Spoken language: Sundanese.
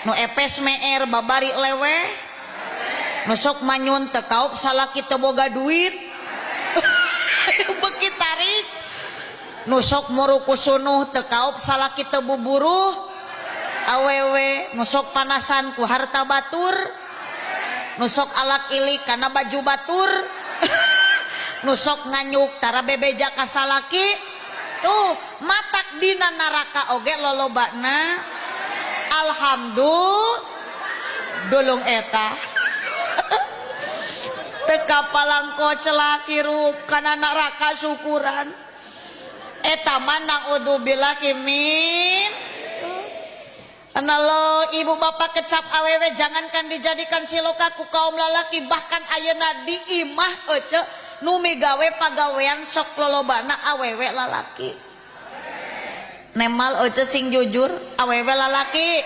Nu epes meer babari leweh, nu sok manyun teu kaop salaki teu boga duit, beuki tarik, nu sok murukusunuh teu kaop salaki teu buburuh, awewe, nu sok panasan ku harta batur, nu sok alak ilik kana baju batur, nu sok nganyuk tara bebeja ka salaki. Tuh, matak dina neraka oge lolobana. Alhamdulillah, dulung eta teu kapalangko celak hirup kana neraka syukuran. Eta mah naudzubillahi min. Karena lo ibu bapak kecap awewe, jangankan dijadikan siloka ku kaum lalaki, bahkan ayeuna di imah ece nu migawe pagawean sok lolobana awewe lalaki. Nemal ece, sing jujur, awewe lalaki?